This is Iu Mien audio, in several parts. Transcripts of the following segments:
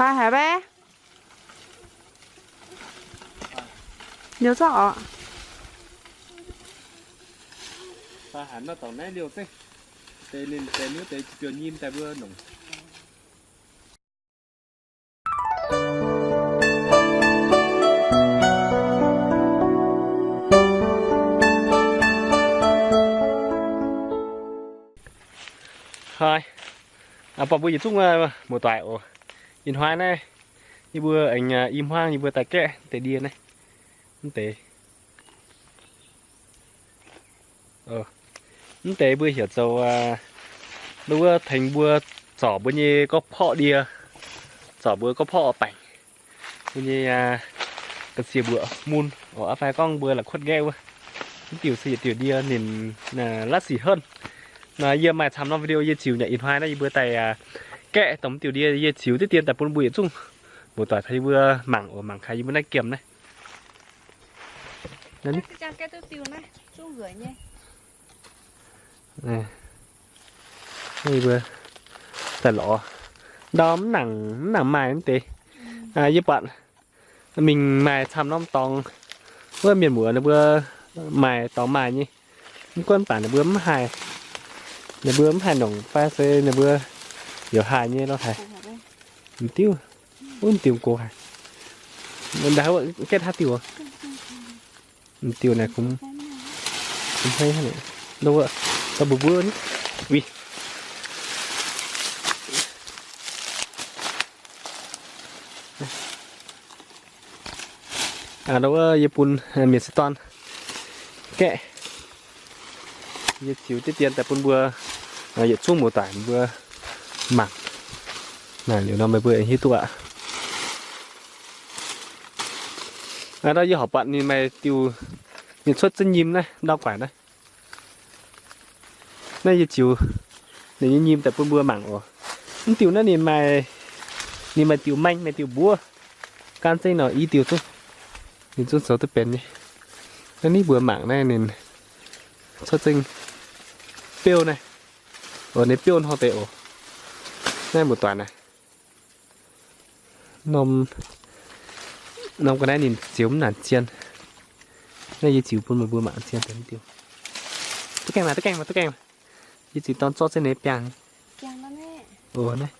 Fai haic maiv? Liouh zorqv oc. Fai haic nor dorngx naaiv liouh zeiv. Deix ninh deix nuv deix biouv nyim daaih mbuo nongc. Hnoi, buatc mbuo yietc zungv muoz-doic oc. Ih hnoi naaiv yie mbuo aengx i hmuangv yie mbuo daaih gaeqv deix ndie naaiv. Mv deix, mv deix mbuo heuc zoux, wuov tengx mbuo zorc mbuo nyei gorqv-porqv ndie, zorc mbuo gorqv-porqv oix baengc mbuo nyei ga'sie mbuoqc mun oc. Aa fai gorngv mbuo la'kuotv nqaeqv wuov, mv diuh se yietc diuh ndie ninh la'sic henv. Nor yie maaih camv norm video yie ziux nyei. Ih hnoi naaiv yie mbuo daaih gaeqv dongh mv diuh ndie yie ziux diqv dien daaih bun mbuo yietc zungv muoz-doic taux yie mbuo mangc oc. Mangc kaaix yie mbuo naaiv giemh naaiv. Yie mbuo daaih lorz ndau mv nangc, mv nangc maaih mv deix. Yie buatc mingh maaih camv norm dorngx, wuov mienh muoz ninh mbuo maaih dorngx maaih nyei. Mv gunv baac ninh mbuo mv haih, ninh mbuo mv haih nongc fai se ninh mbuo youz haih nyei lorh haic. M'diuv, wuov m'diuh gox haic. Gaeqv haaix diuh? M'diuh naaic kungx, kungx hnangv, wuov, mbuo mbuo ni, wih. Wuov yie bun mienh sieqv dorn gaeqv, yie ziux diqv dien daaih bun mbuo yietc zungv muoz-doic mbuo mangc. Naaic liuz nor meih mbuo hiuv duqv aqv. Aa, nor yie horpc buatc ninh maaih diuh, ninh cuotv zengv nyim naaiv, ndau guaaic naaiv. Naaiv yie ziux ninh nyei nyim daaih bun mbuo mangc oc. Mv diuh naaiv ninh maaih, ninh maaih diuh maeng, maaih diuh mbuov. Gaanv zengv nor i diuh zungv, ninh zungv zoux duqv benx nyei. Naaiv ninh mbuo mangc naaiv ninh cuotv zengv biouv naaiv. Oc, ninh biouv hnoi deix oc. Naaiv muoz-doic naaiv. Norm, norm ga'naaiv ninh ziux mv nangc zien. Naaiv yie ziux bun meih mbuo mangc zien deix mv diuh. Duqv gaengh maah, duqv gaengh maah, duqv gaengh maah. Yie ziux dorn zorqv zengv ninh biangh. Oc, naaiv.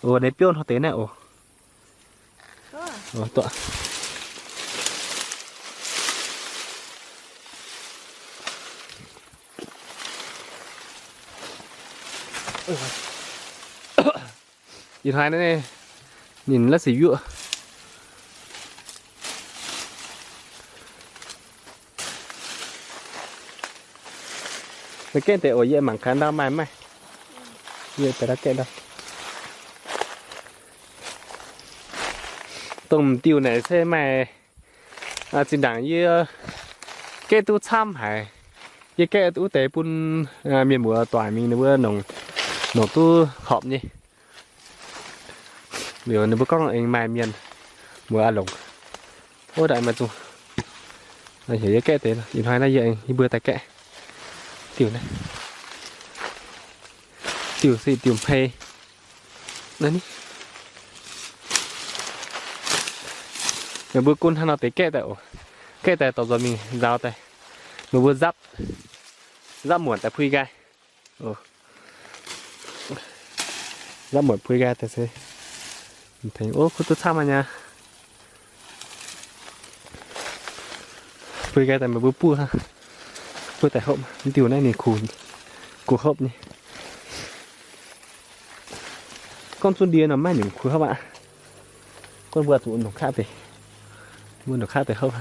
Oc, ninh biouv hnoi deix naaiv oc. Oc, duqv. Ih hnoi naaiv ninh la'sic yuoqv. La'gaeqv deix oc, yie mangc gaax ndau maaih mv maaih. Yie daaih la'gaeqv ndau. Dongh m'diuh naaic se maaih, zinh ndaangc yie gaeqv duqv camv haic. Yie gaeqv wuov deix bun mienh muoz-doic mingh ninh mbuo nongc, nongc duqv horpc nyei. Liuz ninh mbuo gorngv aengx maaih mienh muoz aav longc. Wuov daaih maaih zungh. Heuc yie gaeqv deix, ih hnoi naaiv yie, yie mbuo daaih gaeqv. Diuh naaiv, diuh se diuh hmei. Naaiv ni, meih mbuo gunv hnangv nor deix gaeqv daaih oc. Gaeqv daaih dorh nzuonx mingh nzaaux daaih, meih mbuo nzapv, nzapv muonc daaih puix nqaai. Nzapv muonc puix nqaai daaih se tengx, o, kuv duqv camv aqv nyei. Puix nqaai daaih meih mbuo buov, buov daaih hopv. Mv diuh naaiv ninh kuh, kuh hopv nyei. Gorngv zunv ndie nor maiv nyungc kuh hopv aqv. Gorngv mbuo zuqc ndongc kaqv deix, mbuo ndongc kaqv deix hopv.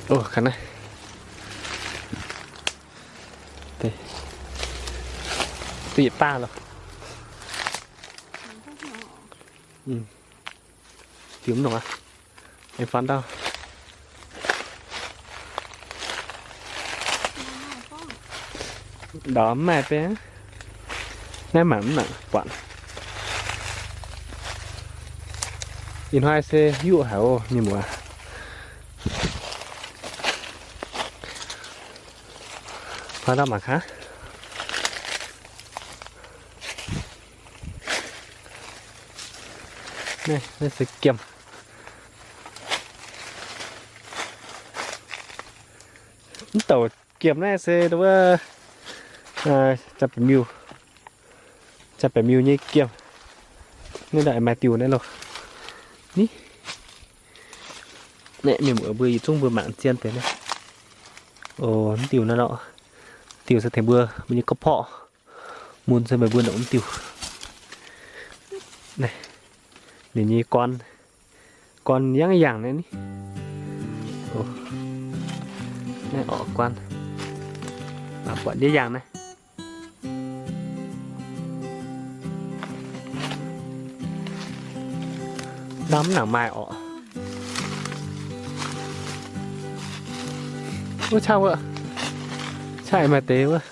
O, kangx naaiv, duqv yietc baav loh. Diuh mv nongc aqv. Aengx faaux ndau. Ndau mv maaih beiv. Naaiv mangc mv nangc buatc. Ih hnoi se yuoqv haic oc mienh muoz. Faaux ndau mangc gaax. Naaiv, naaiv se giemh. Mv douc giemh naaiv se wuov, aa, Janx-Baeqc Miuh, Janx-Baeqc Miuh nyei giemh. Naaiv ndau maaih diuh naaiv loh. Ni, naaiv mienh muoz mbuo yietc zungv mbuo mangc zien deix naaiv. O, mv diuh naaiv lorqc. Diuh se tengx mbuo, mbuo nyei ga'porqv mun se meih mbuo ndongc mv diuh. Naaiv, ninh nyei gorn, gorn yangh yangh naaiv ni. O, naaiv orqc, gorn, aa, buatc yangh yangh naaiv. Ndau mv nangc maaih orqc. Wuov qaqv wuov, qaqv maaih deix wuov.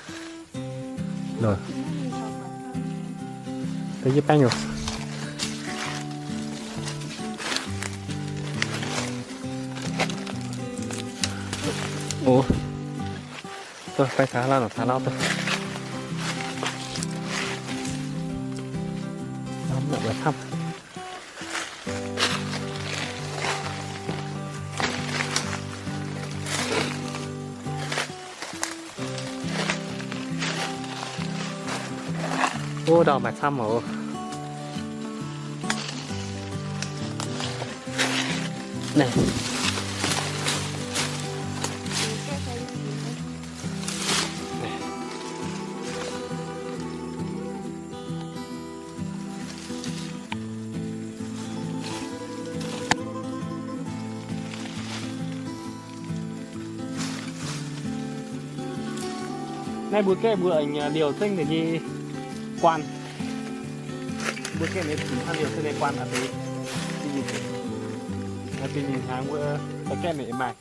Deix yie baengh oc. O, dov, baengh taux lauh nor, taux lauh dov. Ndau mv nangc maaih camv. O, ndau maaih camv oc. Naaiv. Naaiv mbuo gaeqv mbuo aengx liouh zengv ninh nyei guaan. Mbuo gaeqv ninh hnangv liouh zengv ninh guaan aqv deix. Dinh ninh hnaangx mbuo gaeqv ninh maaih.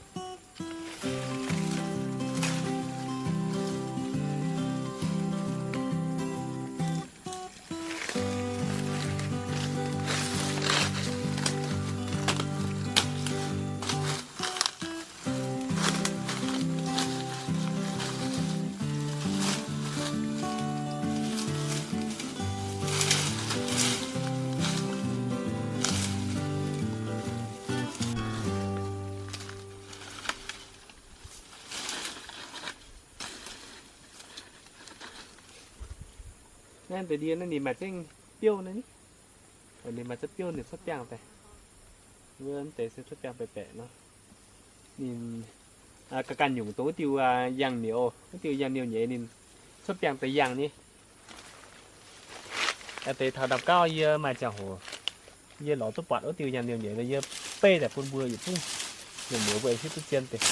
Naaiv deix ndie naaiv ninh maaih zengv biouv naaiv ni. Ninh maaih zengv biouv ninh cuotv biangh daaih. Wuov deix se cuotv biangh baeqc baeqc nor. Ninh ganh ganh nyungc dongh wuov diuh yangh niouz, wuov diuh yangh niouz nyeiz ninh cuotv biangh deix yangh nyei. Deix taux ndau gauv yie maaih ziangh hoc yie lorz duqv buatc wuov diuh yangh niouz nyeiz, yie beiv daaih bun mbuo yietc zungv mienh muoz mbuo aengx hiuv duqv zien deix.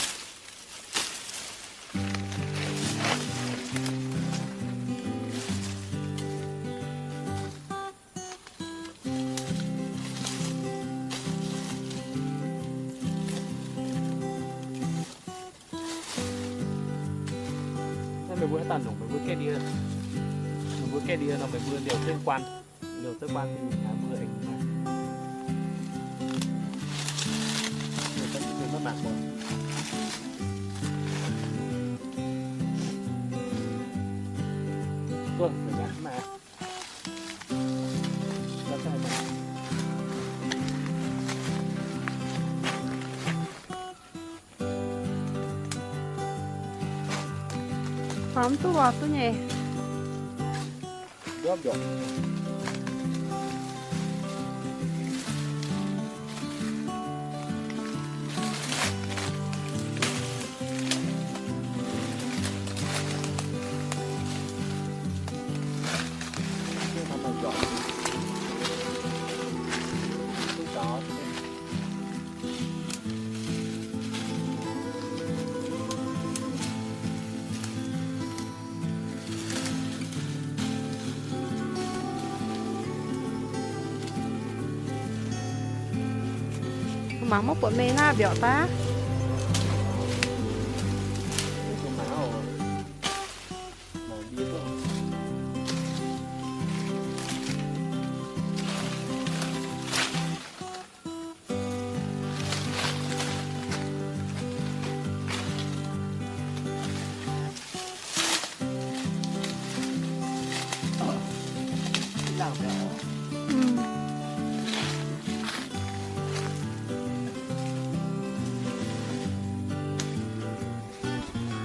Naaiv meih mbuo haaix dauh nongc meih mbuo gaeqv ndie, meih mbuo gaeqv ndie nor meih mbuo liouh zengv guaan, liouh zengv guaan mingh haaix mbuo aengx maaih. Maiv mangc oc. Duqv mv maaih. Mv duqv lorz duqv nyei. Mangc maiv buatc mengh naaiv mbiaauc daaih.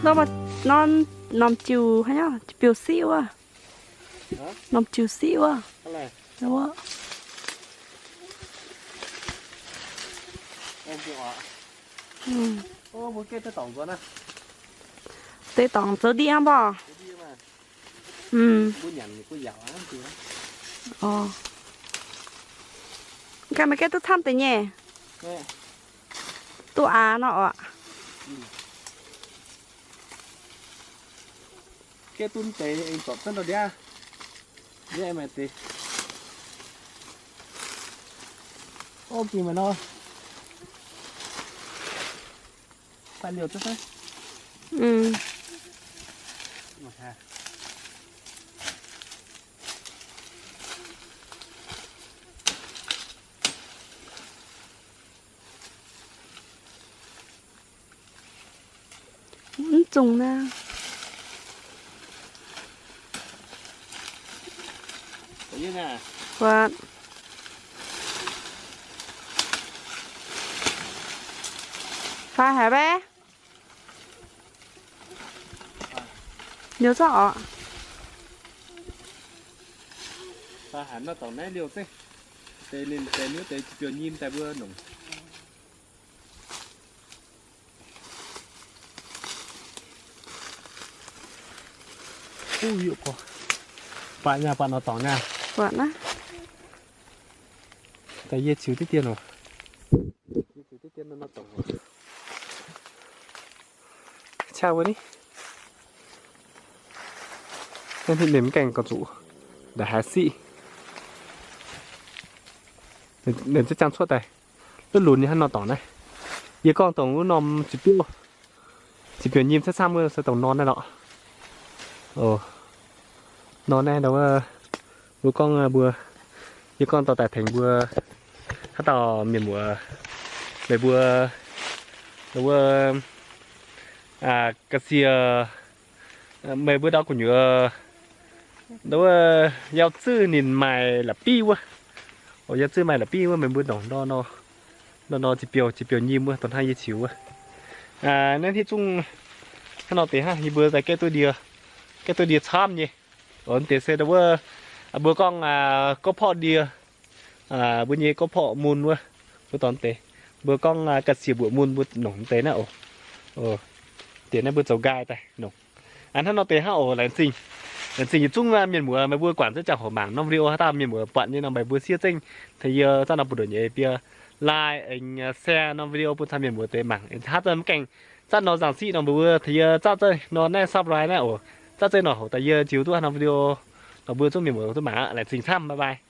Norm jiu, norm jiu siqv wuov. Norm jiu siqv wuov. Deix dorngx zoux ndie hnangv mborqc. Ganh maaih gaeqv duqv camv deix nyei. Duqv aax nor oc. Gaeqv duqv deix aengx zorpc zunv ndau ndiangx. Yie maaih deix. Ov, ging maaih nor. Faix liouh duqv fai? Mv zungh naaiv. Faix haic maiv? Liouh zorqv oc. Faix haic nor dorngx naaiv liouh zeiv. Deix ninh deix nuv deix biouv nyim daaih mbuo nongc. Buatc nyei, buatc nor dorngx nyei. Daaih yie ziux diqv dien oc. Qaqv wuov ni. Ninh mv gaengh gorngv zuqc ndongc haaix siqv. Ninh ziex ziangh cuotv daaih. Luv lunx nyei hnangv nor dorngx naaiv. Yie gorngv dongh wuov norm ziepc biouv, ziepc biouv nyim camv-camv wuov se dongh norm naaiv lorqc. Norm naaiv ndau wuov, mbuo gorngv mbuo, yie gorngv dorh daaih tengx mbuo haaix dauh mienh muoz, meih mbuo, ndau wuov, ga'sie, meih mbuo ndau gu'nyuoz, ndau wuov, yauh zuiv ninh maaih la'bieiv wuov. Yauh zuiv maaih la'bieiv wuov meih mbuo ndongc nor, nor ziepc biouv, ziepc biouv nyim wuov, dongh hnangv yie ziux wuov. Naaiv hitv zungv hnangv nor deix hnangv, yie mbuo daaih gaeqv duqv ndie, gaeqv duqv ndie camv nyei. Deix se ndau wuov, mbuo gorngv gouv porqv ndie, mbuo nyei gouv porqv mun wuov, mbuo dorh deix, mbuo gorngv ga'sie mbuoqc mun mbuo nongc deix naaiv oc. Deix naaiv mbuo zoux nqaai daaih nongc. Hnangv nor deix hnangv oc. Laengz zingh, laengz zingh yietc zungv mienh muoz meih mbuo guangc zengv ziangh hoc mangc norm video. Haaix dauh mienh muoz buatc nyei nor meih mbuo siev zengv tengx yie zanc nor buoz-ndoqv nyei biei like aengx share norm video bun camv mienh muoz deix mangc. Haaix zanc mv gaengh zanc nor nzangc siqv nor mbuo wuov tengx yie zanc zeiv nor naaiv subscribe naaiv oc. Zanc zeiv nor hoc daaih yie ziux duqv haaix norm video nor mbuo zungv mienh muoz duqv mangc aqv. Laengz zingh camv, bye bye.